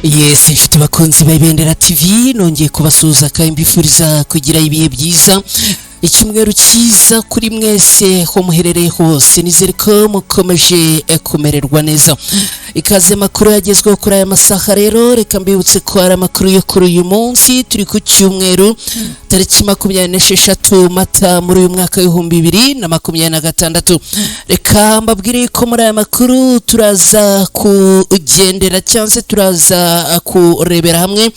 Yes, inshuti bakunzi ba Ibendera TV, nongeye kubasuhuza kandi mbifuriza kugira ibihe byiza, icyumweru cyiza kuri mwese ho muherereye hose. Nizere ko mukomeje kumererwa neza. Ikaze makuru yagezweho kuri aya masaha. Rero reka mbibutse ko ari amakuru yo kuri uyu munsi, turi ku cyumweru tariki 26 Mata muri uyu mwaka w'2026. Reka mbabwire ko muri aya makuru turaza kugendera cyangwa se turaza kurebera hamwe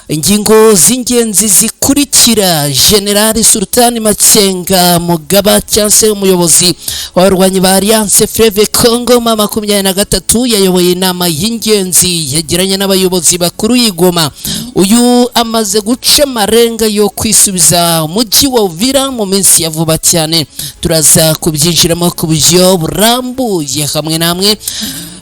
ingingo z'ingenzi zikurikira. General Sultan Makenga Mugaba cyangwa se umuyobozi w'abarwanyi ba Alliance Fleuve Congo ma 23 yayoboye inama y'ingenzi yagiranye n'abayobozi bakuru y'Igoma. Uyu amaze guca amarenga yo kwisubiza umujyi wa Uvira mu minsi ya vuba cyane. Turaza kubyinjiramo ku buryo burambuye hamwe namwe.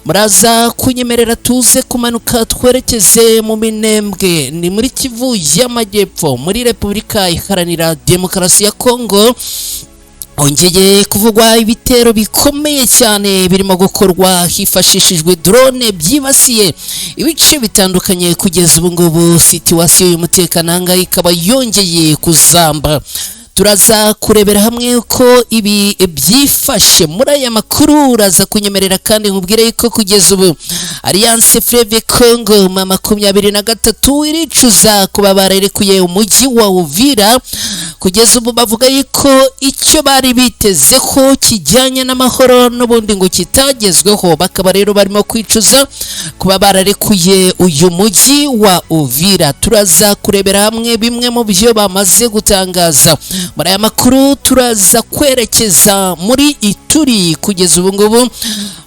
Muraza kunyemerera tuze kumanuka twerekeze mu Minembwe, ni muri Kivu y'Amajyepfo, muri Repubulika Iharanira Demokarasi ya Kongo. Hongeye kuvugwa ibitero bikomeye cyane birimo gukorwa hifashishijwe drone, byibasiye ibice bitandukanye. Kugeza ubu ngubu situwasiyo y'umutekano aha ngaha ikaba yongeye kuzamba. Turaza kurebera hamwe uko ibi byifashe muri aya makuru. Uraza kunyemerera kandi nkubwire yuko kugeza ubu Alliance Fleuve Congo ma 23 iricuza kuba bararekuye umujyi wa Uvira. Kugeza ubu bavuga yuko icyo bari biteze ko kijyanye n'amahoro n'ubundi ngo kitagezweho, bakaba rero barimo kwicuza kuba bararekuye uyu mujyi wa Uvira. Turaza kurebera hamwe bimwe mu byo bamaze gutangaza muri aya makuru. Turaza kwerekeza muri Ituri. Kugeza ubu ngubu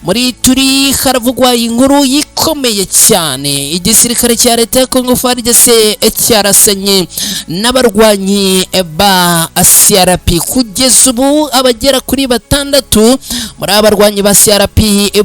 muri Ituri haravugwa inkuru ikomeye cyane. Igisirikare cya leta ya Congo FARDC cyarasanye n'abarwanyi ba CRP. Kugeza ubu abagera kuri 6 muri aba barwanyi ba CRP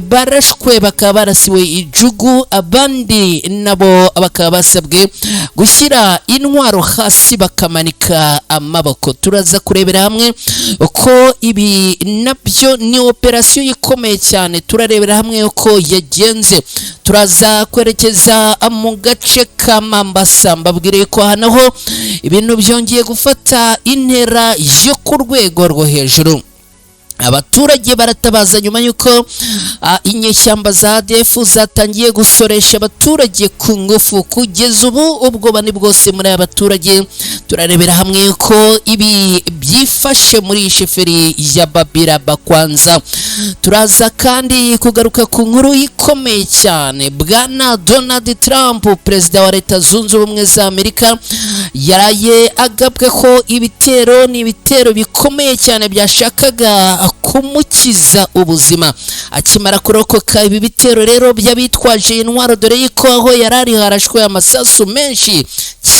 barashwe, bakaba barasiwe ijugu, abandi nabo bakaba basabwe gushyira intwaro hasi bakamanika amaboko. Turaza kurebera hamwe uko ibi nabyo ni operasiyo ikomeye cyane, turarebera hamwe uko yagenze. Turaza kwerekeza mu gace ka Mambasa, mbabwire ko hano ho ibintu byongeye gufata intera yo ku rwego rwo hejuru. Abaturage baratabaza nyuma y'uko inyeshyamba za ADF zatangiye gusoresha abaturage ku ngufu. Kugeza ubu ubwoba ni bwose muri aba baturage. Turarebera hamwe ko ibi byifashe muri iyi sheferi ya Babira Bakwanza. Turaza kandi kugaruka ku nkuru ikomeye cyane. Bwana Donald Trump, perezida wa Leta Zunze Ubumwe za Amerika, yaraye agabwe ko ibitero, ni ibitero bikomeye cyane byashakaga kumukiza ubuzima. Akimara kurokoka ibi bitero rero by'abitwaje intwaro, dore yuko aho yari ari harashwe amasasu menshi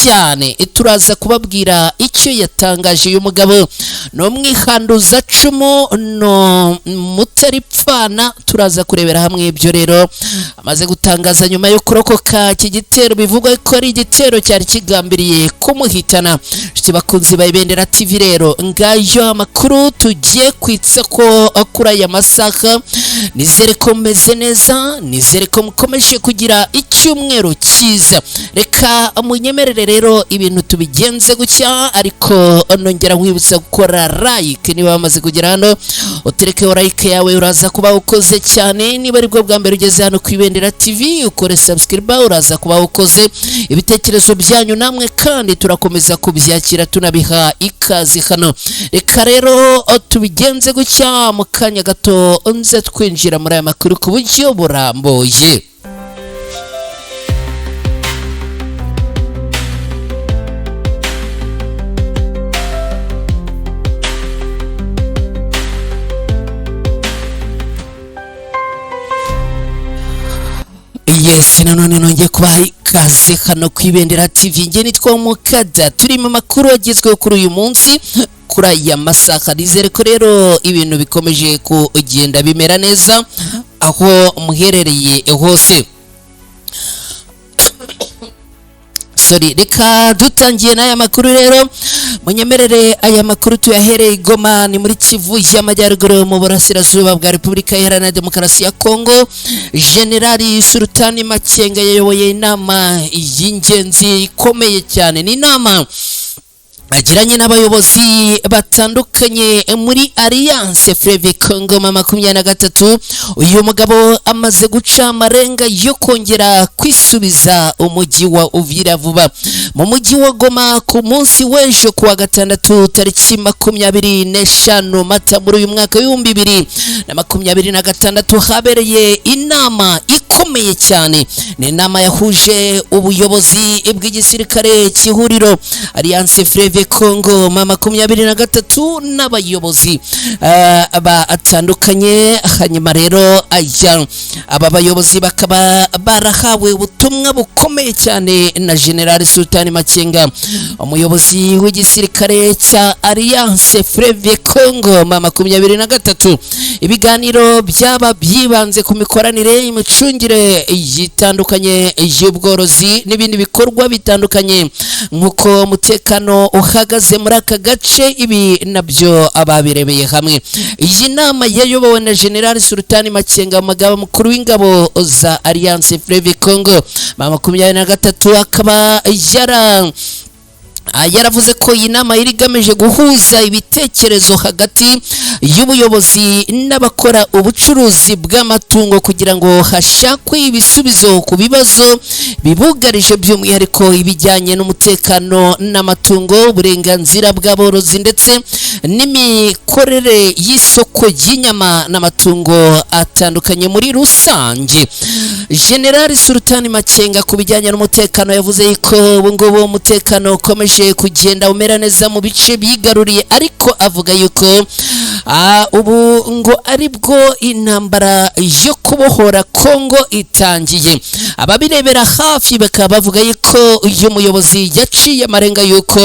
cyane. Turaza kubabwira icyo yatangaje. Uyu mugabo ni umwihanduzacumu, no mutaripfana. Turaza kurebera hamwe ibyo rero amaze gutangaza nyuma yo kurokoka iki gitero bivugwa ko ari igitero cyari kigambiriye kumuhitana. Inshuti bakunzi ba Ibendera TV, rero ngayo amakuru tugiye kwitsa ko kuri aya masaha. Nizere ko meze neza, nizere ko mukomeje kugira icyumweru cyiza. Reka munyemerere rero ibintu tubigenze gutya, ariko nongera nkwibutsa gukora like. Niba wamaze kugera hano, uterekeho like yawe, uraza kuba ukoze cyane. Niba aribwo bwa mbere ugeze hano ku Ibendera TV, ukore subscribe, uraza kuba ukoze. Ibitekerezo byanyu namwe kandi turakomeza kubyakira, tunabiha ikaze hano. Reka rero tubigenze gutya, mu kanya gato nze twinjira muri aya makuru ku buryo burambuye. Yes, nanone nongeye kubaha ikaze hano ku Ibendera TV. Nge nitwa Mukada, turi mu makuru agezweho kuri uyu munsi kuri aya masaha. Nizere ko rero ibintu bikomeje kugenda bimera neza aho muherereye hose. Sorry, reka dutangiye n'aya makuru rero. Munyemerere aya makuru tuyahereye i Goma, ni muri Kivu y'Amajyaruguru mu burasirazuba bwa Repubulika Iharanira Demokarasi ya Kongo. Generali Sultani Makenga yayoboye inama y'ingenzi ikomeye cyane. Ni inama agiranye n'abayobozi batandukanye muri Alliance Fleuve Congo 23. Uyu mugabo amaze guca amarenga yo kongera kwisubiza umujyi wa Uvira vuba. Mu mujyi wa Goma ku munsi w'ejo kuwa gatandatu tariki 25 Mata muri uyu mwaka w'2026 habereye inama ikomeye cyane. Ni inama yahuje ubuyobozi bw'igisirikare cy'ihuriro Alliance Fleuve Congo 23 n'abayobozi batandukanye. Hanyuma rero aya aba bayobozi bakaba barahawe ubutumwa bukomeye cyane na General Sultani Makenga, umuyobozi w'igisirikare cya Alliance Fleuve Congo 23. Ibiganiro byaba byibanze ku mikoranire, imicungire yitandukanye y'ubworozi n'ibindi bikorwa bitandukanye nk'uko umutekano uhagaze muri aka gace. Ibi nabyo ababirebeye hamwe. Iyi nama yayobowe na General Sultani Makenga, umugaba mukuru w'ingabo za Alliance Fleuve Congo 23, akaba yaravuze ko iyi nama yari igamije guhuza ibitekerezo hagati y'ubuyobozi n'abakora ubucuruzi bw'amatungo kugira ngo hashakwe ibisubizo ku bibazo bibugarije, by'umwihariko ibijyanye n'umutekano n'amatungo, uburenganzira bw'aborozi ndetse n'imikorere y'isoko ry'inyama n'amatungo atandukanye muri rusange. General Sultani Makenga ku bijyanye n'umutekano yavuze ko ubu ngubu umutekano ukomeje kugenda umera neza mu bice bigaruriye, ariko avuga yuko ubu ngo aribwo intambara yo kubohora Kongo itangiye. Ababirebera hafi bakaba bavuga yuko uyu muyobozi yaciye amarenga yuko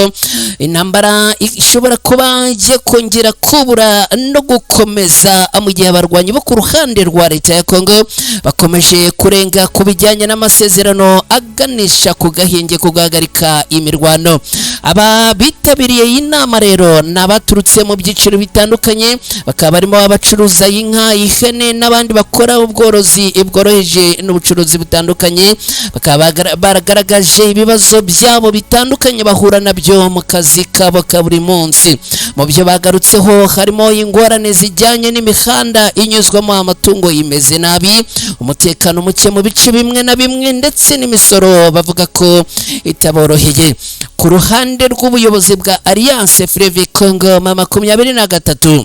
intambara ishobora kuba kongera kubura no gukomeza mu gihe abarwanyi bo ku ruhande rwa leta ya Kongo bakomeje kurenga ku bijyanye n'amasezerano aganisha ku gahenge ko guhagarika imirwano. Aba bitabiriye iyi nama rero ni abaturutse mu byiciro bitandukanye, bakaba barimo abacuruza inka, ihene n'abandi bakora ubworozi bworoheje n'ubucuruzi butandukanye. Bakaba baragaragaje ibibazo byabo bitandukanye bahura nabyo mu kazi kabo ka buri munsi. Mu byo bagarutseho harimo ingorane zijyanye n'imihanda inyuzwamo amatungo imeze nabi, umutekano muke mu bice bimwe na bimwe ndetse n'imisoro bavuga ko itaboroheye. Ku ruhande rw'ubuyobozi bwa Alliance Fleuve Congo 23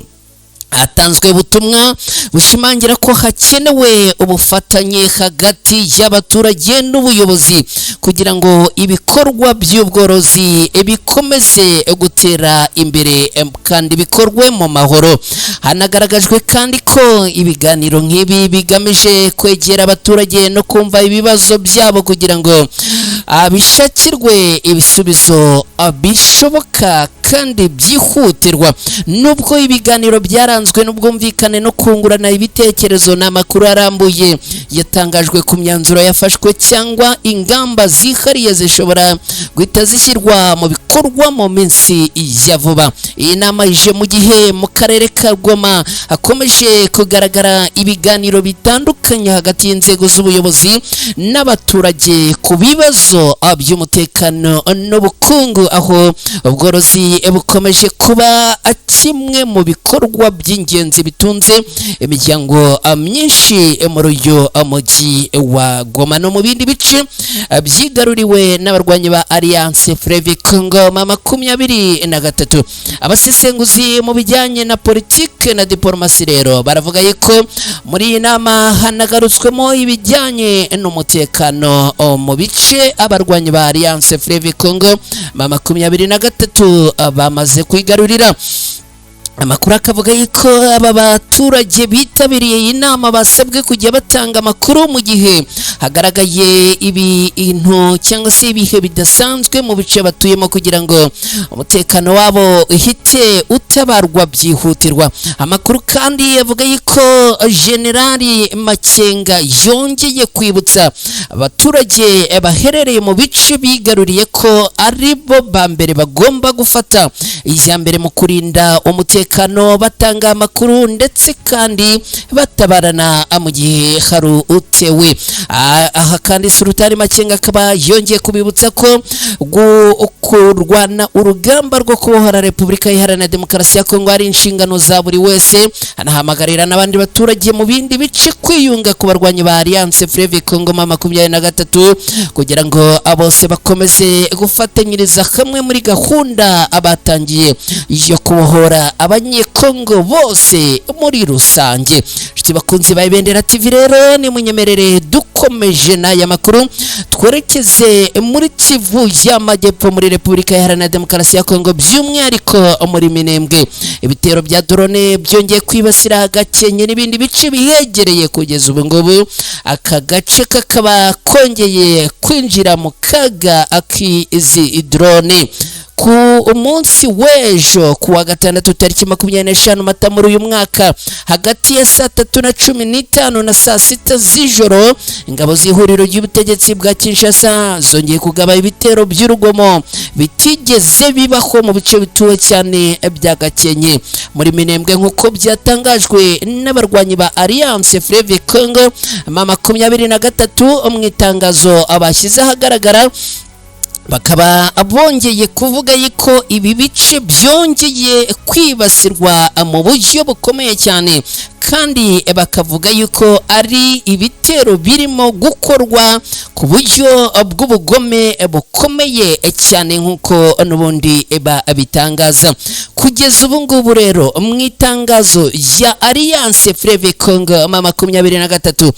hatanzwe ubutumwa bushimangira ko hakenewe ubufatanye hagati y'abaturage n'ubuyobozi kugira ngo ibikorwa by'ubworozi bikomeze gutera imbere kandi bikorwe mu mahoro. Hanagaragajwe kandi ko ibiganiro nk'ibi bigamije kwegera abaturage no kumva ibibazo byabo kugira ngo bishakirwe ibisubizo bishoboka kandi byihutirwa. Nubwo ibiganiro byaranzwe n'ubwumvikane no kungurana ibitekerezo n'amakuru arambuye yatangajwe ku myanzuro yafashwe cyangwa ingamba zihariye zishobora guhita zishyirwa mu bikorwa mu minsi ya vuba. Iyi nama ije mu gihe mu karere ka Goma hakomeje kugaragara ibiganiro bitandukanye hagati y'inzego z'ubuyobozi n'abaturage ku bibazo by'umutekano n'ubukungu, aho ubworozi bukomeje kuba kimwe mu bikorwa by'ingenzi bitunze imiryango myinshi muri uyu mujyi wa Goma no mu bindi bice byigaruriwe n'abarwanyi ba Alliance Fleuve Congo 23. Abasesenguzi mu bijyanye na politike na diplomasi rero baravuga yuko muri iyi nama hanagarutswemo ibijyanye n'umutekano mu bice abarwanyi ba Alliance Fleuve Congo 23 bamaze kwigarurira. Amakuru akavuga yuko aba baturage bitabiriye iyi nama basabwe kujya batanga amakuru mu gihe hagaragaye ibintu cyangwa se ibihe bidasanzwe mu bice batuyemo, kugira ngo umutekano wabo uhite utabarwa byihutirwa. Amakuru kandi avuga yuko Generali Makenga yongeye kwibutsa abaturage baherereye mu bice bigaruriye ko ari bo ba mbere bagomba gufata iya mbere mu kurinda umutekano, batanga amakuru ndetse kandi batabarana mu gihe hari utewe. Aha kandi Sultani Makenga akaba yongeye kubibutsa ko kurwana urugamba rwo kubohora Repubulika Iharanira Demokarasi ya Kongo ari inshingano za buri wese, anahamagarira n'abandi baturage mu bindi bice kwiyunga ku barwanyi ba Alliance Fleuve Congo M23, kugira ngo bose bakomeze gufatanyiriza hamwe muri gahunda abatangiye yo kubohora Abanyekongo bose muri rusange. Inshuti bakunzi ba Ibendera TV rero, nimunyemerere dukomeje n'aya makuru, twerekeze muri Kivu y'Amajyepfo, muri Repubulika Iharanira Demokarasi ya Kongo, by'umwihariko muri Minembwe. Ibitero bya drone byongeye kwibasira Gakenke n'ibindi bice bihegereye. Kugeza ubu ngubu aka gace kakaba kongeye kwinjira mu kaga k'izi drone. Ku munsi w'ejo ku wa gatandatu, tariki 25 Mata muri uyu mwaka, hagati ya saa 3:15 na saa 6 z'ijoro, ingabo z'ihuriro ry'ubutegetsi bwa Kinshasa zongeye kugaba ibitero by'urugomo bitigeze bibaho mu bice bituwe cyane bya Gakenke muri Minembwe, nk'uko byatangajwe n'abarwanyi ba Alliance Fleuve Congo M23 mu itangazo abashyize ahagaragara. Bakaba bongeye kuvuga yuko ibi bice byongeye kwibasirwa mu buryo bukomeye cyane, kandi bakavuga yuko ari ibitero birimo gukorwa ku buryo bw'ubugome bukomeye cyane, nk'uko n'ubundi babitangaza. Kugeza ubu ngubu rero, mu itangazo ya Alliance Fleuve Congo M23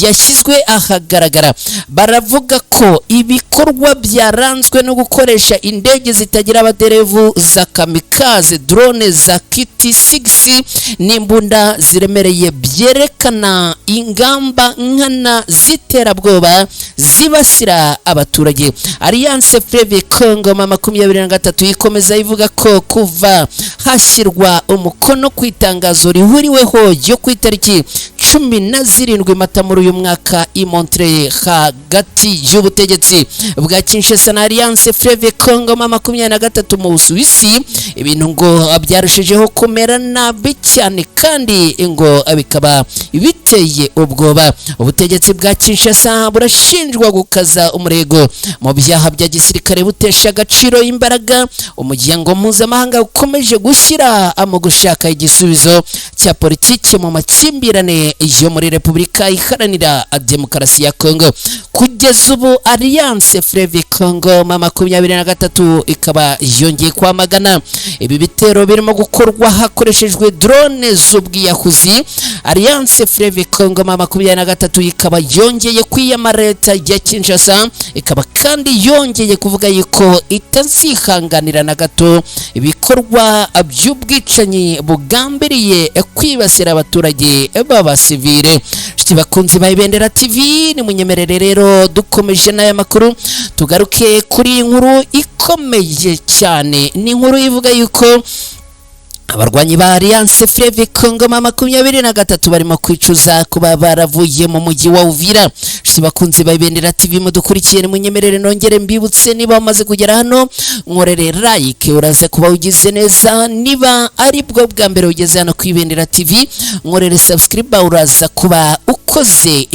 yashyizwe ahagaragara, baravuga ko ibikorwa byaranzwe no gukoresha indege zitagira abaderevu za kamikaze, drone za KT6 n'imbunda ziremereye, byerekana ingamba nkana z'iterabwoba zibasira abaturage. Alliance Fleuve Congo M23 ikomeza ivuga ko kuva hashyirwa umukono ku itangazo rihuriweho ryo ku itariki 17 Mata muri uyu mwaka i Montreux hagati y'ubutegetsi bwa Kinshasa na Alliance Fleuve Congo M23 mu Busuwisi, ibintu ngo byarushijeho kumera nabi cyane, kandi ngo bikaba biteye ubwoba. Ubutegetsi bwa Kinshasa burashinjwa gukaza umurego mu byaha bya gisirikare, butesha agaciro imbaraga umuryango mpuzamahanga ukomeje gushyira mu gushaka igisubizo cya politiki mu makimbirane yo muri Repubulika Iharanira Demokarasi ya Kongo. Kugeza ubu Alliance Fleuve Congo M23 ikaba yongeye kwamagana ibi bitero birimo gukorwa hakoreshejwe drone z'ubwiyahuzi. Alliance Fleuve Congo M23 ikaba yongeye kwiyama leta ya Kinshasa, ikaba kandi yongeye kuvuga yuko itazihanganira na gato ibikorwa by'ubwicanyi bugambiriye kwibasira abaturage b'abasivile. Inshuti bakunzi ba Ibendera TV, nimunyemerere rero dukomeje n'aya makuru, tugaruke kuri iyi nkuru ikomeye cyane. Ni inkuru ivuga yuko abarwanyi ba Alliance Fleuve Congo M23 barimo kwicuza kuba baravuye mu mujyi wa Uvira. Inshuti bakunzi ba Ibendera TV mudukurikiye, nimunyemerere nongere mbibutse: niba umaze kugera hano, nkorere like, uraza kuba ugize neza. Niba ari bwo bwa mbere ugeze hano ku Ibendera TV, nkorere subscribe, uraza kuba ukoze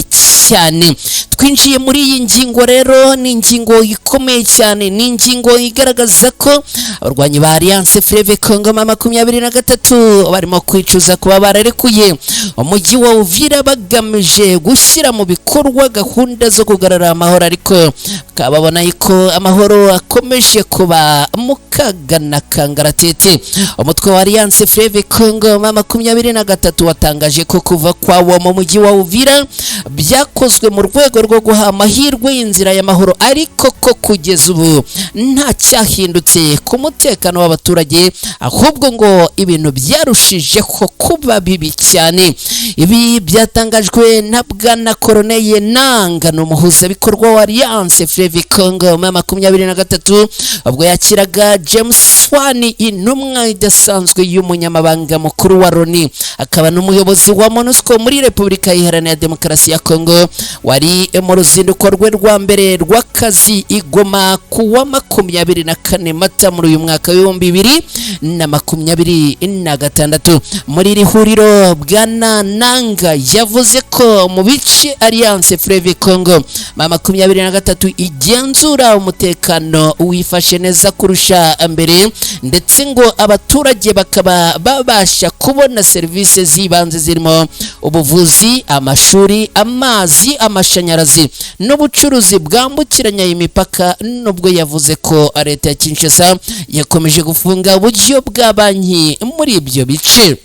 cyane. Twinjiye muri iyi ngingo rero, ni ingingo ikomeye cyane, ni ingingo igaragaza ko abarwanyi ba Alliance Fleuve Congo M23 barimo kwicuza kuba bararekuye umujyi wa Uvira bagamije gushyira mu bikorwa gahunda zo kugarura amahoro, ariko Bakaba babona ko amahoro akomeje kuba mukagana kangaratete. Umutwe wa Alliance Fleuve Congo M23 watangaje ko kuva kwawo mu mujyi wa Uvira byakozwe mu rwego rwo guha amahirwe y'inzira y'amahoro, ariko ko kugeza ubu nta cyahindutse ku mutekano w'abaturage, ahubwo ngo ibintu byarushijeho kuba bibi cyane. Ibi byatangajwe na Bwana Corneille Nanga, ni umuhuzabikorwa wa Alliance Fleuve Congo M23, ubwo yakiraga James Swan, intumwa idasanzwe y'umunyamabanga mukuru wa Loni akaba n'umuyobozi wa MONUSCO muri Repubulika Iharanira Demokarasi ya Congo, wari mu ruzinduko rwe rwa mbere rw'akazi i Goma ku wa 24 Mata muri uyu mwaka w'2026. Muri iri huriro, Bwana Nanga yavuze ko mu bice Alliance Fleuve Congo M23 igenzura umutekano wifashe neza kurusha mbere, ndetse ngo abaturage bakaba babasha kubona serivisi z'ibanze zirimo ubuvuzi, amashuri, amazi, amashanyarazi n'ubucuruzi bwambukiranya imipaka, nubwo yavuze ko leta ya Kinshasa yakomeje gufunga uburyo bwa banki muri ibyo bice.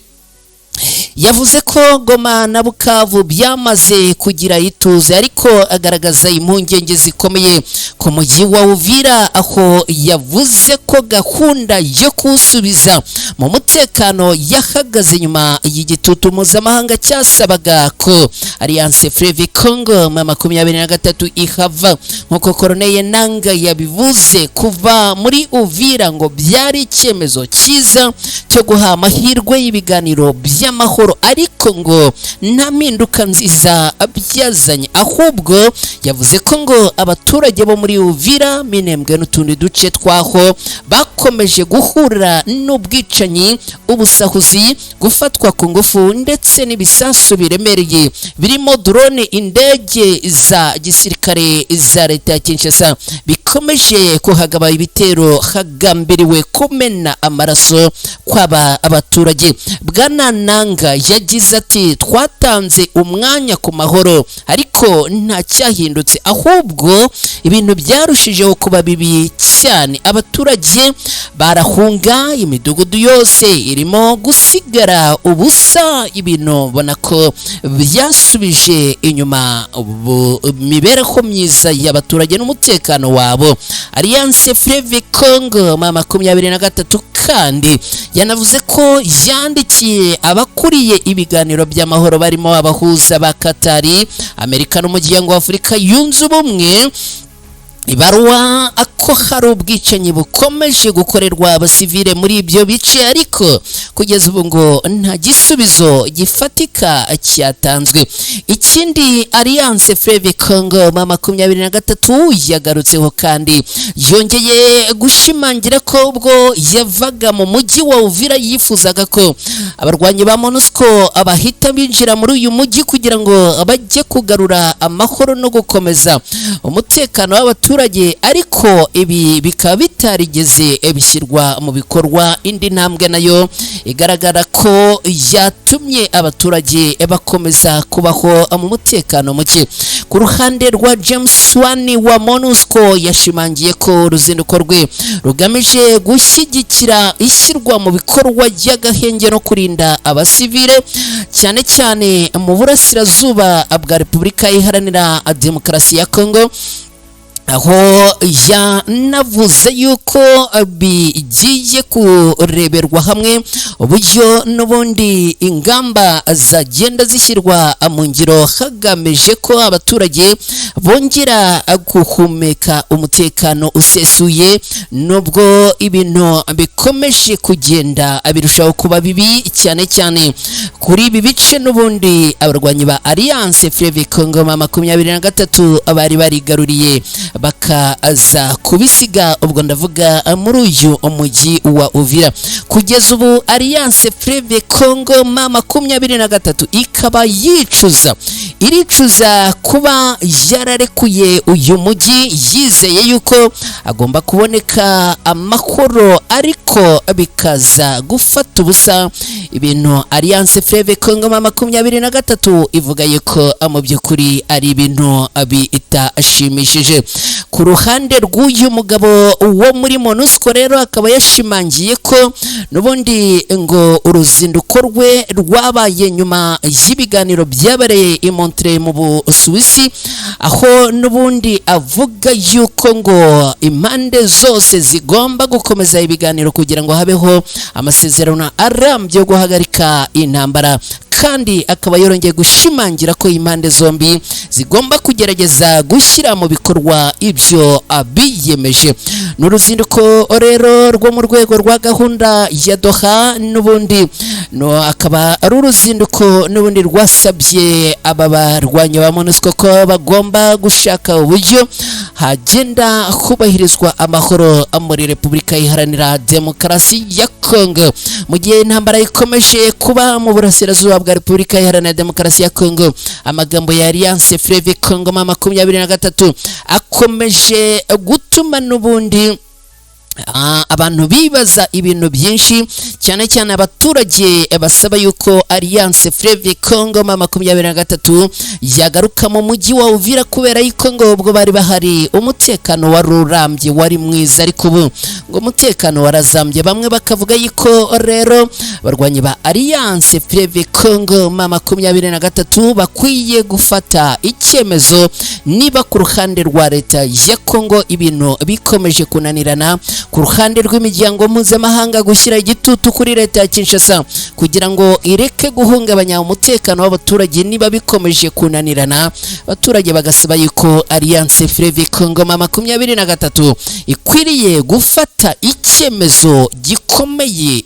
Yavuze ko Goma na Bukavu byamaze kugira ituze, ariko agaragaza impungenge zikomeye ku mujyi wa Uvira, aho yavuze ko gahunda yo kuwusubiza mu mutekano yahagaze nyuma y'igitutu mpuzamahanga cyasabaga ko Alliance Fleuve Congo M23 ihava. Nk'uko Corneille Nanga yabivuze, kuva muri Uvira ngo byari icyemezo cyiza cyo guha amahirwe y'ibiganiro by'amahoro, ariko ngo nta mpinduka nziza byazanye. Ahubwo yavuze ko ngo abaturage bo muri Uvira, Minembwe n'utundi duce twaho bakomeje guhura n'ubwicanyi, ubusahuzi, gufatwa ku ngufu ndetse n'ibisasu biremereye birimo drone, indege za gisirikare za leta ya Kinshasa bikomeje kuhagaba ibitero hagambiriwe kumena amaraso kwaba abaturage. Bwana Nanga yagize ati: "Twatanze umwanya ku mahoro, ariko nta cyahindutse, ahubwo ibintu byarushijeho kuba bibi cyane. Abaturage barahunga, imidugudu yose irimo gusigara ubusa. Ibintu ubona ko byasubije inyuma imibereho myiza y'abaturage n'umutekano wabo." Alliance Fleuve Congo M23 kandi yanavuze ko yandikiye abakuriye ibiganiro by'amahoro barimo abahuza ba Katari, Amerika n'Umuryango wa Afurika Yunze Ubumwe ibaruwa ko hari ubwicanyi bukomeje gukorerwa abasivile muri ibyo bice, ariko kugeza ubu ngo nta gisubizo gifatika cyatanzwe. Ikindi Alliance Fleuve Congo M23 yagarutseho kandi yongeye gushimangira ko ubwo yavaga mu mujyi wa Uvira yifuzaga ko abarwanyi ba MONUSCO bahita binjira muri uyu mujyi kugira ngo bajye kugarura amahoro no gukomeza umutekano w'abaturage, ariko ibi bikaba bitarigeze bishyirwa mu bikorwa. Indi ntambwe nayo igaragara ko yatumye abaturage bakomeza kubaho mu mutekano muke. Ku ruhande rwa James Swan wa MONUSCO, yashimangiye ko uruzinduko rwe rugamije gushyigikira ishyirwa mu bikorwa ry'agahenge no kurinda abasivile, cyane cyane mu burasirazuba bwa Repubulika Iharanira Demokarasi ya Congo, aho yanavuze yuko bigiye kureberwa hamwe uburyo n'ubundi ingamba zagenda zishyirwa mu ngiro hagamije ko abaturage bongera guhumeka umutekano usesuye, nubwo ibintu bikomeje kugenda birushaho kuba bibi, cyane cyane kuri ibi bice n'ubundi abarwanyi ba Alliance Fleuve Congo M23 bari barigaruriye bakaza kubisiga. Ubwo ndavuga muri uyu mujyi wa Uvira. Kugeza ubu Alliance Fleuve Congo M23 ikaba yicuza iricuza kuba yararekuye uyu mujyi, yizeye yuko agomba kuboneka amahoro, ariko bikaza gufata ubusa. Ibintu Alliance Fleuve Congo 23 ivuga yuko mu by'ukuri ari ibintu bitashimishije. Ku ruhande rw'uyu mugabo wo muri MONUSCO rero, akaba yashimangiye ko n'ubundi ngo uruzinduko rwe rwabaye nyuma y'ibiganiro byabereye i Montreux mu Busuwisi, aho n'ubundi avuga yuko ngo impande zose zigomba gukomeza ibiganiro kugira ngo habeho amasezerano arambye yo guhagarika intambara, kandi akaba yorongeye gushimangira ko impande zombi zigomba kugerageza gushyira mu bikorwa ibyo abiyemeje. Ni uruzinduko rero rwo mu rwego rwa gahunda ya Doha, n'ubundi no akaba ari uruzinduko n'ubundi rwasabye aba barwanya ba MONUSCO ko bagomba gushaka uburyo hagenda hubahirizwa amahoro muri Repubulika Iharanira Demokarasi ya Congo. Mu gihe intambara ikomeje kuba mu burasirazuba bwa Repubulika Iharanira Demokarasi ya Congo, amagambo ya Alliance Fleuve Congo 23 akomeje gutuma n'ubundi abantu bibaza ibintu byinshi, cyane cyane abaturage basaba yuko Alliance Fleuve Congo 23 yagaruka mu mujyi wa Uvira, kubera yuko ngo ubwo bari bahari umutekano wari urambye, wari mwiza, ariko ubu ngo umutekano warazambye. Bamwe bakavuga yuko rero abarwanyi ba Alliance Fleuve Congo 23 bakwiye gufata icyemezo niba ku ruhande rwa leta ya Congo ibintu bikomeje kunanirana, ku ruhande rw'imiryango mpuzamahanga gushyira igitutu kuri leta ya Kinshasa kugira ngo ireke guhungabanya umutekano w'abaturage. Niba bikomeje kunanirana, abaturage bagasaba yuko Alliance Fleuve Congo 23 ikwiriye gufata icyemezo gikomeye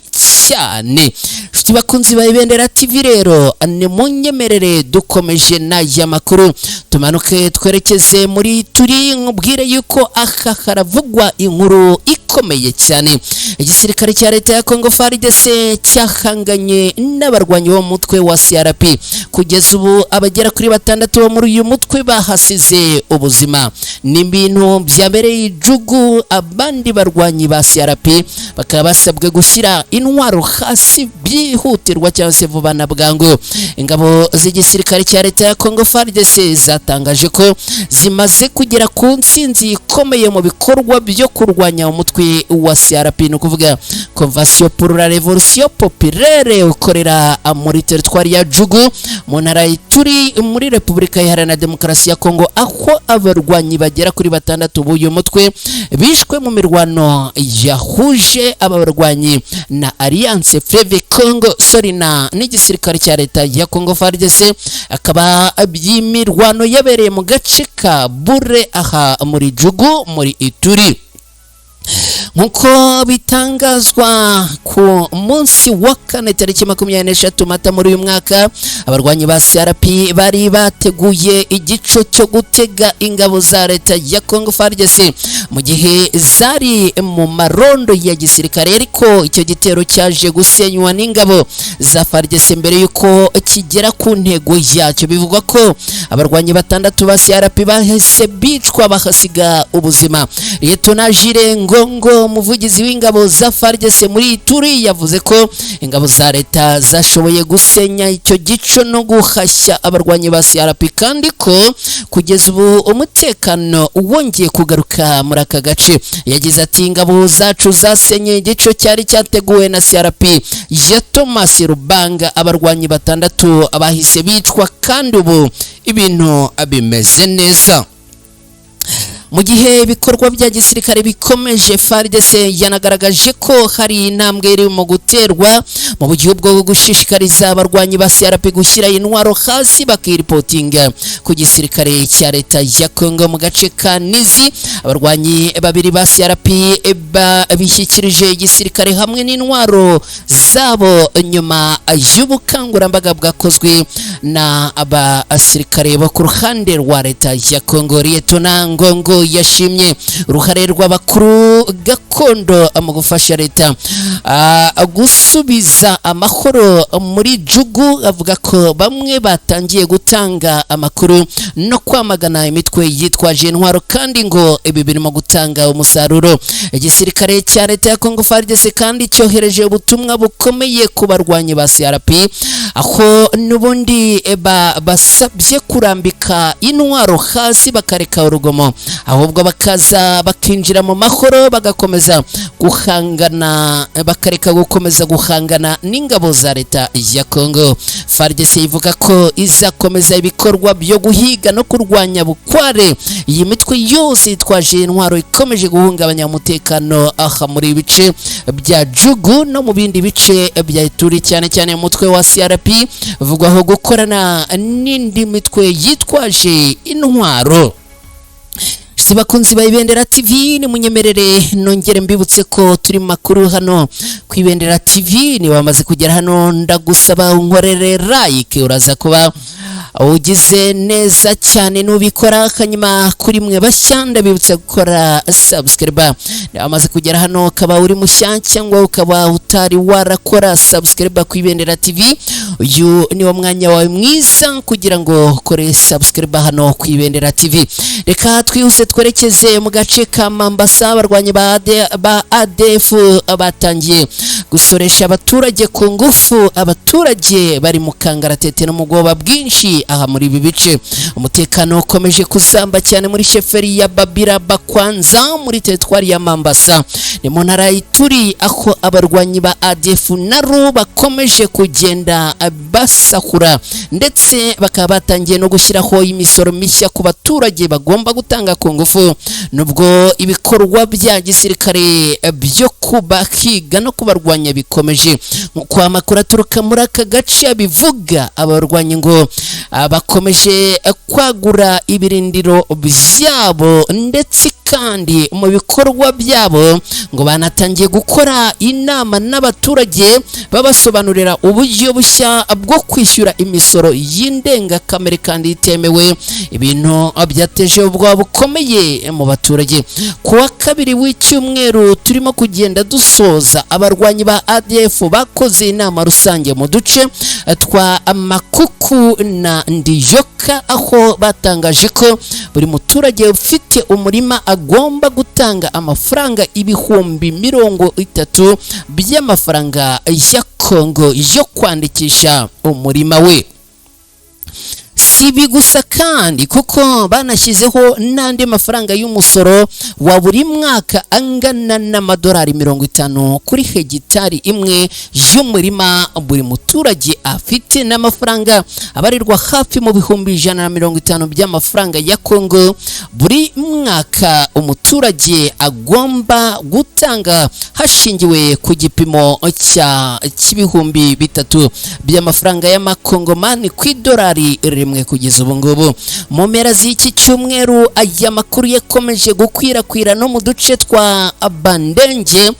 cyane. Nshuti bakunzi ba Ibendera TV rero, ni munyemerere dukomeje n'aya makuru, tumanuke twerekeze muri turi nkubwire yuko aha haravugwa inkuru ikomeye cyane. Igisirikare cya leta ya Congo FARDC cyahanganye n'abarwanyi bo mu mutwe wa CRP. Kugeza ubu abagera kuri 6 bo muri uyu mutwe bahasize ubuzima. Ni ibintu byabereye ijugu, abandi barwanyi ba CRP bakaba basabwe gushyira intwaro hasi byihutirwa cyangwa se vuba na bwangu. Ingabo z'igisirikare cya leta ya Congo FARDC zatangaje ko zimaze kugera ku ntsinzi ikomeye mu bikorwa byo kurwanya umutwe wa CRP, ni ukuvuga Convention pour la Révolution Populaire, ukorera muri teritwari ya Jugu mu ntara Ituri muri Repubulika Iharanira Demokarasi ya Kongo, aho abarwanyi bagera kuri 6 b'uyu mutwe bishwe mu mirwano yahuje aba barwanyi na Alliance Fleuve Congo Sorina n'igisirikare cya leta ya Congo FARDC. Akaba imirwano yabereye mu gace ka Bure aha muri Jugu muri Ituri. Nkuko bitangazwa ku munsi wa kane tariki 23 Mata muri uyu mwaka, abarwanyi ba CRP bari bateguye igico cyo gutega ingabo za leta ya Congo FARDC mu gihe zari mu marondo ya gisirikare, ariko icyo gitero cyaje gusenywa n'ingabo za FARDC mbere yuko kigera ku ntego yacyo. Bivugwa ko abarwanyi 6 ba CRP bahise bicwa bahasiga ubuzima. Lieutenant Jules Ngongo, umuvugizi w'ingabo za FARDC muri Ituri, yavuze ko ingabo za leta zashoboye gusenya icyo gico no guhashya abarwanyi ba CRP, kandi ko kugeza ubu umutekano wongeye kugaruka muri aka gace. Yagize ati ingabo zacu zasenye igico cyari cyateguwe na CRP ya Thomas Rubanga, abarwanyi 6 bahise bicwa kandi ubu ibintu bimeze neza. Mu gihe ibikorwa bya gisirikare bikomeje, FARDC yanagaragaje ko hari intambwe iri mu guterwa mu buryo bwo gushishikariza abarwanyi ba CRP gushyira intwaro hasi bakiripotinga ku gisirikare cya leta ya Congo mu gace ka Nizi. Abarwanyi 2 ba CRP bishyikirije igisirikare hamwe n'intwaro zabo nyuma y'ubukangurambaga bwakozwe na abasirikare bo ku ruhande rwa leta ya Congo. Lieutenant Ngongo aho yashimye uruhare rw'abakuru gakondo mu gufasha leta gusubiza amahoro muri Jugu. Avuga ko bamwe batangiye gutanga amakuru no kwamagana imitwe yitwaje intwaro, kandi ngo ibi birimo gutanga umusaruro. Igisirikare cya leta ya Congo FARDC kandi cyohereje ubutumwa bukomeye ku barwanyi ba CRP, aho n'ubundi basabye kurambika intwaro hasi bakareka urugomo, ahubwo bakaza bakinjira mu mahoro, bagakomeza guhangana, bakareka gukomeza guhangana n'ingabo za leta ya Congo. FARDC ivuga ko izakomeza ibikorwa byo guhiga no kurwanya bukware iyi mitwe yose yitwaje intwaro ikomeje guhungabanya umutekano aha muri ibice bya Jugu no mu bindi bice bya Ituri, cyane cyane umutwe wa CRP uvugwaho gukorana n'indi mitwe yitwaje intwaro. Si bakunzi ba Ibendera TV, nimunyemerere nongere mbibutse ko turi mu makuru hano ku Ibendera TV. Niba wamaze kugera hano, ndagusaba unkorere like, uraza kuba ugize neza cyane nubikora. Hanyuma kuri mwe bashya, ndabibutsa gukora subscribe. Niba wamaze kugera hano ukaba uri mushya cyangwa ukaba utari warakora subscribe ku Ibendera TV, uyu ni wo mwanya wawe mwiza kugira ngo ukore subscribe hano ku Ibendera TV. Reka twihuse twerekeze mu gace ka Mambasa. Abarwanyi ba ADF batangiye gusoresha abaturage ku ngufu. Abaturage bari mu kangaratete no mu bwoba bwinshi aha muri ibi bice. Umutekano ukomeje kuzamba cyane muri sheferi ya Babira Bakwanza muri teritwari ya Mambasa, ni mu ntara ya Ituri, aho abarwanyi ba ADF NALU bakomeje kugenda basakura, ndetse bakaba batangiye no gushyiraho imisoro mishya ku baturage bagomba gutanga ku ngufu, nubwo ibikorwa bya gisirikare byo kubahiga no kubarwanya bikomeje. Nk'uko amakuru aturuka muri aka gace abivuga, abarwanyi ngo bakomeje kwagura ibirindiro byabo, ndetse kandi mu bikorwa byabo ngo banatangiye gukora inama n'abaturage, babasobanurira uburyo bushya bwo kwishyura imisoro y'indengakamere kandi itemewe, ibintu byateje ubwoba bukomeye mu baturage. Ku wa kabiri w'icyumweru turimo kugenda dusoza, abarwanyi ba ADF bakoze inama rusange mu duce twa Makuku na Ndiyoka, aho batangaje ko buri muturage ufite umurima agomba gutanga amafaranga 30,000 by'amafaranga ya Kongo yo kwandikisha umurima we. Si ibi gusa kandi, kuko banashyizeho n'andi mafaranga y'umusoro wa buri mwaka angana n'amadolari 50 kuri hegitari imwe y'umurima buri muturage afite, n'amafaranga abarirwa hafi mu 150,000 by'amafaranga ya Kongo buri mwaka umuturage agomba gutanga, hashingiwe ku gipimo cy'ibihumbi 3 by'amafaranga y'amakongomani ku idolari rimwe kugeza ubu ngubu. Mu mpera z'iki cyumweru, aya makuru yakomeje gukwirakwira no mu duce twa Bandenge,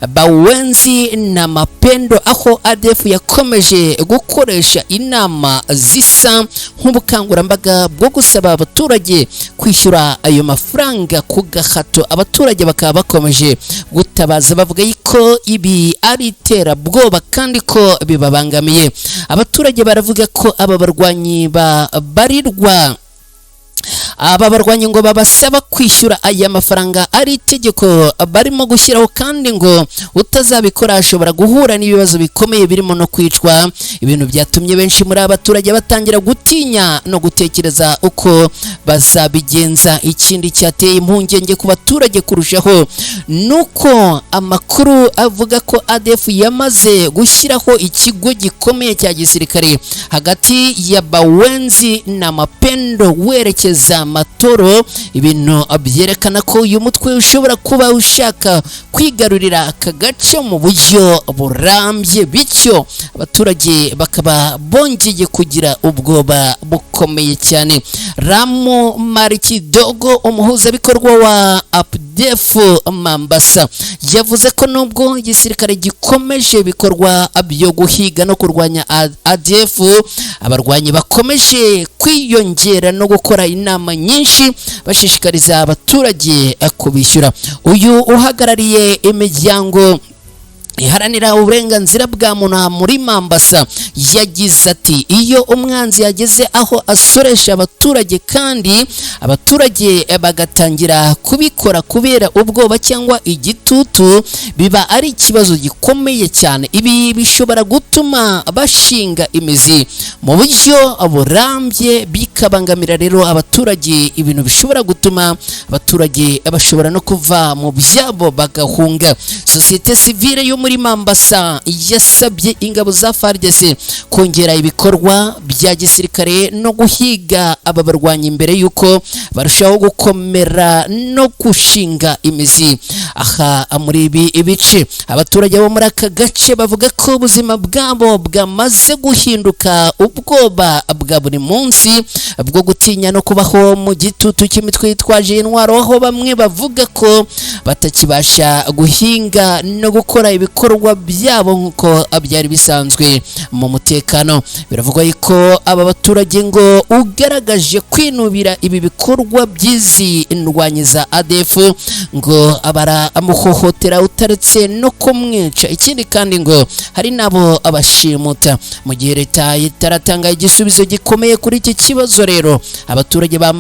Bawenzi na Mapendo, aho ADF yakomeje gukoresha inama zisa nk'ubukangurambaga bwo gusaba abaturage kwishyura ayo mafaranga ku gahato. Abaturage bakaba bakomeje gutabaza bavuga ko ibi ari iterabwoba kandi ko bibabangamiye. Abaturage baravuga ko aba barwanyi barirwa, aba barwanyi ngo babasaba kwishyura aya mafaranga ari itegeko barimo gushyiraho, kandi ngo utazabikora ashobora guhura n'ibibazo bikomeye birimo no kwicwa, ibintu byatumye benshi muri aba baturage batangira gutinya no gutekereza uko bazabigenza. Ikindi cyateye impungenge ku baturage kurushaho nuko amakuru avuga ko ADF yamaze gushyiraho ikigo gikomeye cya gisirikare hagati ya Bawenzi na Mapendo werekeza Matoro, ibintu byerekana ko uyu mutwe ushobora kuba ushaka kwigarurira aka gace mu buryo burambye, bityo abaturage bakaba bongeye kugira ubwoba bukomeye cyane. Ramu Marikidogo, umuhuzabikorwa wa APDF Mambasa, yavuze ko nubwo igisirikare gikomeje ibikorwa byo guhiga no kurwanya ADF, abarwanyi bakomeje kwiyongera no gukora inama nyinshi bashishikariza abaturage kubishyura. Uyu uhagarariye imiryango iharanira uburenganzira bwa muntu muri Mambasa yagize ati: "Iyo umwanzi yageze aho asoresha abaturage kandi abaturage bagatangira kubikora kubera ubwoba cyangwa igitutu, biba ari ikibazo gikomeye cyane. Ibi bishobora gutuma bashinga imizi mu buryo burambye, bikabangamira rero abaturage, ibintu bishobora gutuma abaturage bashobora no kuva mu byabo bagahunga." Sosiyete sivile yo muri Mambasa yasabye ingabo za FARDC kongera ibikorwa bya gisirikare no guhiga aba barwanyi mbere y'uko barushaho gukomera no gushinga imizi aha muri ibi ibice. Abaturage bo muri aka gace bavuga ko ubuzima bwabo bwamaze guhinduka ubwoba bwa buri munsi bwo gutinya no kubaho mu gitutu cy'imitwe yitwaje intwaro, aho bamwe bavuga ko batakibasha guhinga no gukora ibikorwa byabo nk'uko byari bisanzwe mu mutekano. Biravugwa ko aba baturage ngo ugaragaje kwinubira ibi bikorwa by'izi ndwanyi za ADF ngo baramuhohotera utaretse no kumwica. Ikindi kandi ngo hari nabo abashimuta. Mu gihe leta itaratanga igisubizo gikomeye kuri iki kibazo rero, abaturage ba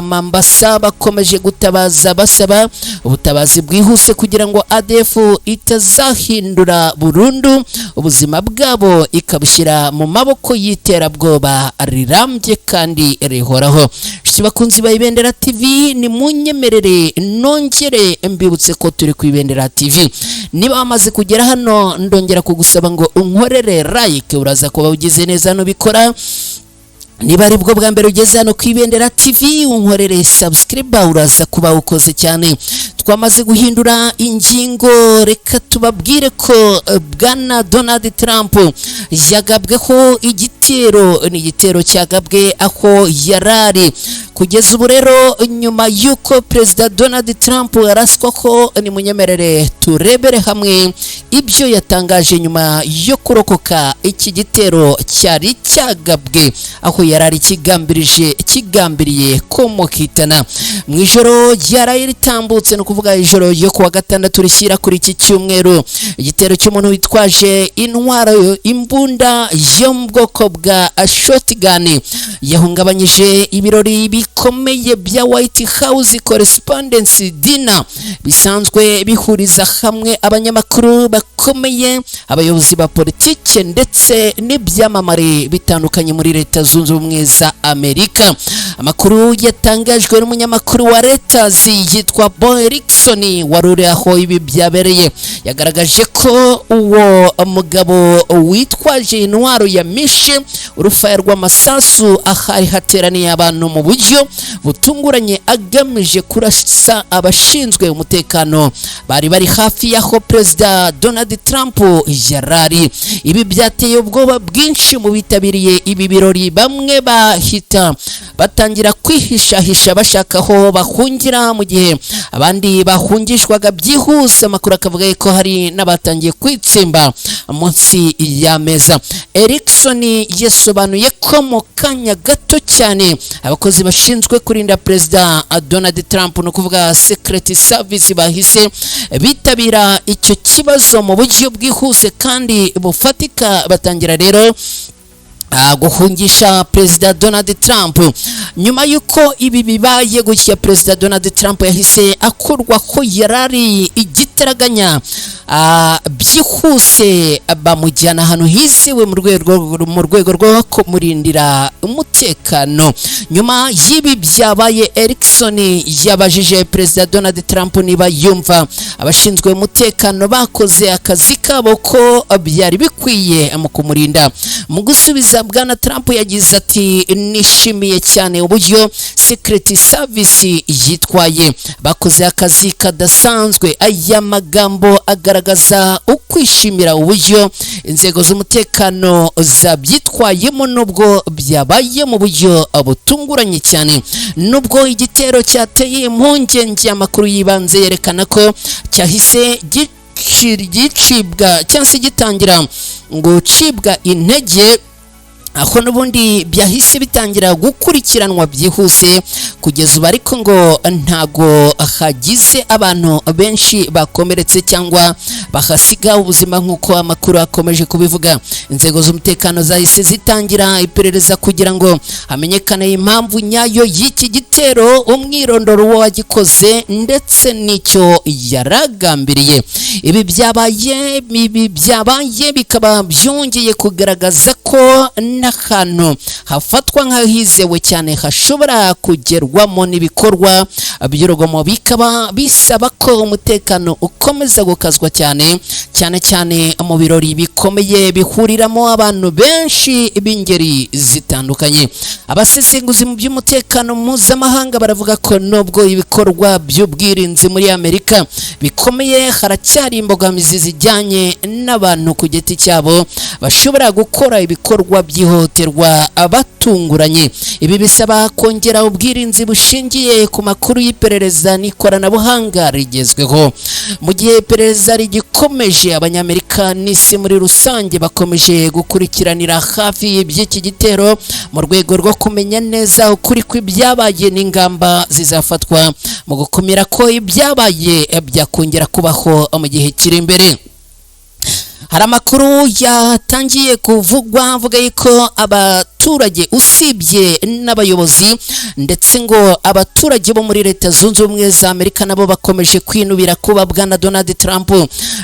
Mambasa bakomeje gutabaza basaba ubutabazi bwihuse kugira ngo ADF itazahindura burundu ubuzima bwabo, ikabushyira mu maboko y'iterabwoba rirambye kandi rihoraho. Inshuti bakunzi ba Ibendera TV, ni munyemerere nongere mbibutse ko turi ku Ibendera TV. Niba wamaze kugera hano, ndongera kugusaba ngo unkorere like, uraza kuba ugize neza nubikora. Niba ari bwo bwa mbere ugeze hano ku Ibendera TV, unkorere subscribe, uraza kuba ukoze cyane. Twamaze guhindura ingingo, reka tubabwire ko bwana Donald Trump yagabweho igitero. Ni igitero cyagabwe aho yarari kugeza ubu rero, nyuma y'uko Perezida Donald Trump araswa ko. Nimunyemerere turebere hamwe ibyo yatangaje nyuma yo kurokoka iki gitero cyari cyagabwe aho yarari kigambirije kigambiriye kumukitana mu ijoro ryaraye ritambutse, ni ukuvuga ijoro ryo kuwa gatandatu rishyira kuri iki cyumweru. Igitero cy'umuntu witwaje intwaro, imbunda yo mu bwoko bwa shotgun, yahungabanyije ibirori bikomeye bya White House Correspondents' Dinner bisanzwe bihuriza hamwe abanyamakuru bakomeye, abayobozi ba politike ndetse n'ibyamamare bitandukanye muri Leta Zunze Ubumwe za Amerika. Amakuru yatangajwe n'umunyamakuru wa Reuters yitwa Bo Erickson wari uri aho ibi byabereye, yagaragaje ko uwo mugabo witwaje intwaro yamishe urufaya rw'amasasu ahari hateraniye abantu mu buryo butunguranye, agamije kurasa abashinzwe umutekano bari bari hafi y'aho Perezida Donald Trump yarari. Ibi byateye ubwoba bwinshi mu bitabiriye ibi birori, bamwe bahita batangira kwihishahisha bashaka aho bahungira, mu gihe abandi bahungishwaga byihuse. Amakuru akavuga ko hari n'abatangiye kwitsimba munsi y'ameza. Erickson yasobanuye ko mu kanya gato cyane abakozi bashinzwe kurinda Perezida Donald Trump, ni ukuvuga Secret Service, bahise bitabira icyo kibazo mu buryo bwihuse kandi bufatika, batangira rero guhungisha Perezida Donald Trump. Nyuma y'uko ibi bibaye gutya, Perezida Donald Trump yahise akurwa ko yarari igitaraganya, byihuse bamujyana ahantu hizewe mu rwego rwo kumurindira umutekano. Nyuma y'ibi byabaye, Erickson yabajije Perezida Donald Trump niba yumva abashinzwe umutekano bakoze akazi kabo ko byari bikwiye mu kumurinda. Mu gusubiza, bwana Trump yagize ati: "Nishimiye cyane uburyo Secret Service yitwaye, bakoze akazi kadasanzwe." Aya magambo agaragaza ukwishimira uburyo inzego z'umutekano zabyitwayemo nubwo byabaye mu buryo butunguranye cyane. Nubwo igitero cyateye impungenge, amakuru y'ibanze yerekana ko cyahise gicibwa cyangwa se gitangira gucibwa intege. Aho n'ubundi byahise bitangira gukurikiranwa byihuse. Kugeza ubu ariko ngo ntago hagize abantu benshi bakomeretse cyangwa bahasiga ubuzima, nk'uko amakuru akomeje kubivuga. Inzego z'umutekano zahise zitangira iperereza kugira ngo hamenyekane impamvu nyayo y'iki gitero, umwirondoro w'uwagikoze ndetse n'icyo yaragambiriye. Ibi byabaye bikaba byongeye kugaragaza ko n'ahantu hafatwa nk'ahizewe cyane hashobora kugerwamo n'ibikorwa by'urugomo, bikaba bisaba ko umutekano ukomeza gukazwa cyane cyane cyane mu birori bikomeye bihuriramo abantu benshi b'ingeri zitandukanye. Abasesenguzi mu by'umutekano mpuzamahanga baravuga ko nubwo ibikorwa by'ubwirinzi muri Amerika bikomeye, haracyari imbogamizi zijyanye n'abantu ku giti cyabo bashobora gukora ibikorwa by'ihohoterwa batunguranye. Ibi bisaba kongera ubwirinzi bushingiye ku makuru y'iperereza n'ikoranabuhanga rigezweho. Mu gihe iperereza rigikomeje, Abanyamerika n'isi muri rusange bakomeje gukurikiranira hafi iby'iki gitero mu rwego rwo kumenya neza ukuri kw'ibyabaye n'ingamba zizafatwa mu gukumira ko ibyabaye byakongera kubaho mu gihe kiri imbere. Hari amakuru yatangiye kuvugwa avuga yuko abaturage, usibye n'abayobozi, ndetse ngo abaturage bo muri Leta Zunze Ubumwe za Amerika nabo bakomeje kwinubira kuba bwana Donald Trump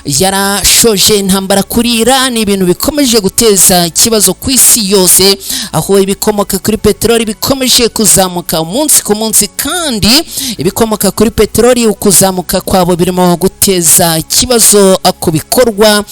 yarashoje intambara kuri Iran, ibintu bikomeje guteza ikibazo ku isi yose, aho ibikomoka kuri peteroli bikomeje kuzamuka umunsi ku munsi, kandi ibikomoka kuri peteroli ukuzamuka kwabo birimo guteza ikibazo ku bikorwa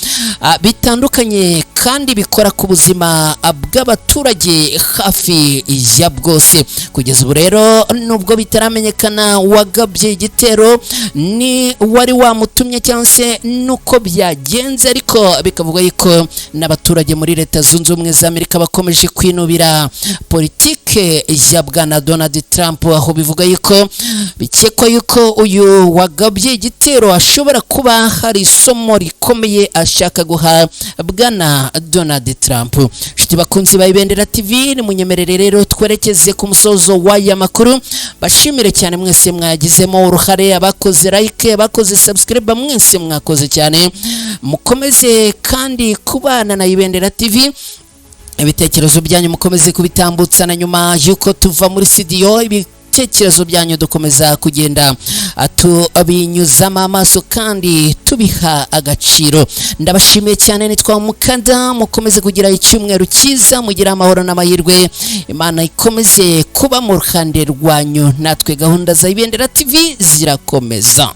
bitandukanye kandi bikora ku buzima bw'abaturage hafi ya bwose. Kugeza ubu rero, nubwo bitaramenyekana wagabye igitero ni wari wamutumye cyangwa se nuko byagenze, ariko bikavuga yuko n'abaturage muri Leta Zunze Ubumwe za Amerika bakomeje kwinubira politike ya bwana Donald Trump, aho bivuga yuko bikekwa yuko uyu wagabye igitero ashobora kuba hari isomo rikomeye ashaka guha bwana Donald Trump. Inshuti bakunzi ba Ibendera TV, nimunyemerere rero twerekeze ku musozo w'aya makuru. Bashimire cyane mwese mwagizemo uruhare, abakoze like, abakoze subscribe, mwese mwakoze cyane. Mukomeze kandi kubana na Ibendera TV. Ibitekerezo byanyu mukomeze kubitambutsa na nyuma y'uko tuva muri studio. Ibitekerezo byanyu dukomeza kugenda tubinyuzamo amaso kandi tubiha agaciro. Ndabashimiye cyane, nitwa Mukanda. Mukomeze kugira icyumweru cyiza, mugira amahoro n'amahirwe. Imana ikomeze kuba mu ruhande rwanyu. Natwe gahunda za Ibendera TV zirakomeza.